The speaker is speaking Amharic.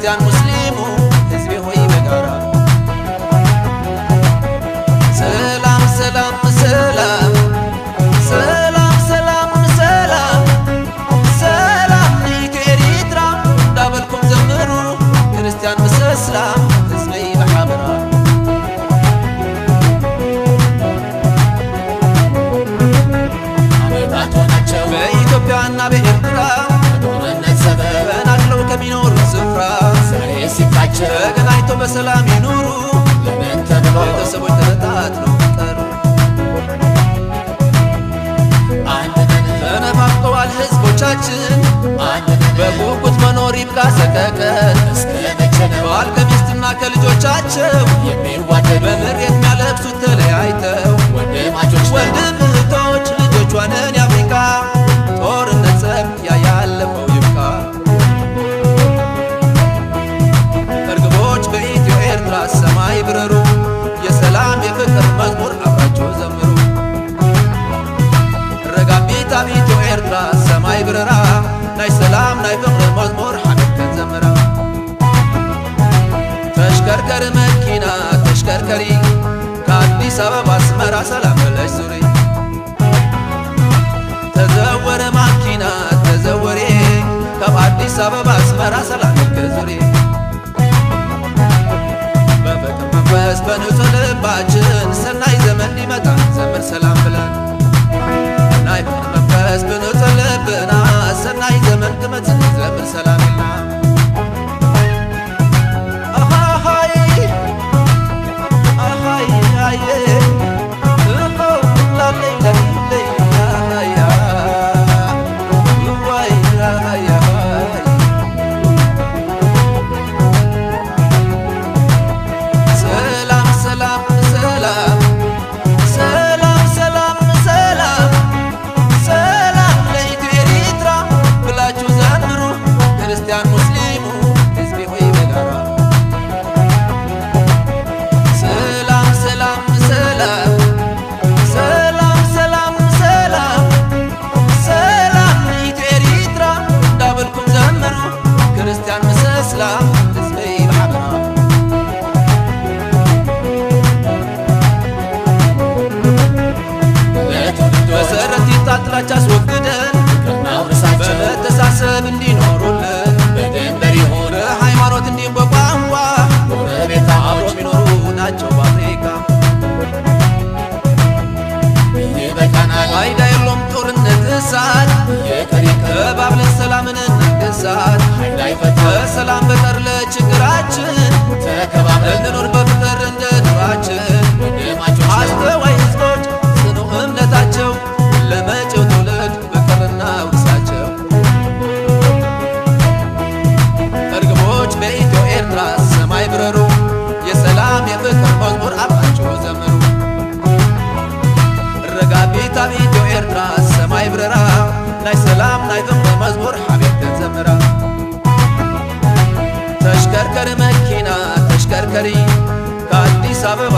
ክርስቲያን ሙስሊሙ ህዝቤ ሆይ በጋራ ሰላም ሰላም ሰላም ሰላም ሰላም ሰላም ሰላም ንኢትዮ ኤሪትራ እንዳበልኩም ዘምሩ ክርስቲያን ምስ እስላም ህዝበይ ብሓበራ ዓመታት ሆናቸው በኢትዮጵያና በኤርትራ በጦርነት ሰበብ ተፈናቅለው ከሚኖሩ ስፍራ ዛሬ ሲብቃቸው ተገናኝተው በሰላም ይኑሩ ለምን ተብሎ ቤተሰቦች ተበታትነው ቀሩ አንድ ነን ተነፋፍቀዋል ህዝቦቻችን አንድ ነን በጉጉት መኖር ይብቃ ሰቀቀን እስከ መቼ ነው ባል ከሚስትና ከልጆቻቸው የሚዋደዱ በምሬት የሚያለቅሱት ተለያይተው ወንድማቾች ነን ወንድም እህቶች ልጆቿንን የአፍሪካ ጦርነት ጸብ ያያለፈው ይብቃ። እርግቦች በኢትዮ ኤርትራ ሰማይ ብረሩ የሰላም የፍቅር መዝሙር አብራቸው ዘምሩ። ረጋቢት ኣብ ኢትዮ ኤርትራ ሰማይ ብረራ ናይ ሰላም ናይ ፍቅሪ መዝሙር ሓቢርከን ዘምራ። ተሽከርከሪ መኪና ተሽከርከሪ ከአዲስ አበባ አስመራ ሰላም ብለሽ ዙሪ። ተዘወረ ማኪና ተዘወሬ ካብ አዲስ አበባ አስመራ ሰላም ዙሪ። በፍቅር መንፈስ በንጹህ ልባችን ሰናይ ዘመን ሊመጣ ዘምር ሰላም ብለን ናይ ፍቅር መንፈስ ብንጹህ ልብና ሰናይ ዘመን ክመጽእ ዘምር ሰላም ኢልና ኣሃሃይ ኣሃይ ኣየ እሆ ላለይ ላለይ ኣሃያ እዋይ ኣሃያ ሰላም ሰላም ሰላም ሰላም ሰላም ሰላም ሰላም ለኢትዮ ኤሪትራ ብላችሁ ዘምሩ ክርስቲያን ሙስሊሙ ህዝቤ ሆይ በጋራ ሰላም ሰላም ሰላም ሰላም ሰላም ሰላም ሰላም ለኢትዮ ኤሪትራ እንዳበልኩም ዘምሩ ክርስቲያን ምስ እስላም ህዝበይ ብሓበራ ለትውልዶች መሰረት ጥላቻ አስወግደን ፍቅር እናውርሳቸው በመተሳሰብ እንዲኖሩልን በድንበር ይሁን በሃይማኖት እንዲሁም በቋንቋ አብሮ ጎረቤታሞች የሚኖሩ ናቸው በአፍሪካ። ይበቃናል ፋይዳ የለውም ጦርነት እሳት ይቅር ይቅር ተባብለን ሰላምን እናገሳት ኃይል አይፈታም በሰላም በቀር ለችግራችን ተከባብረን እንኑር በፍቅር እንደ ድሯችን። ወንድማቾች ነን አስተዋይ ህዝቦች ጽኑ እምነታቸው ለመጪው ትውልድ ፍቅርና ውርሳቸው። እርግቦች በኢትዮ ኤርትራ ሰማይ ብረሩ የሰላም የፍቅር መዝሙር አብራችሁ ዘምሩ። ረጋቢት ኣብ ኢትዮ ኤርትራ ሰማይ ብረራ ናይ ሰላም ናይ ፍቅሪ መዝሙር ሓቢርከን ዘምራ። ተሽከርከሪ መኪና ተሽከርከሪ ከአዲስ አበባ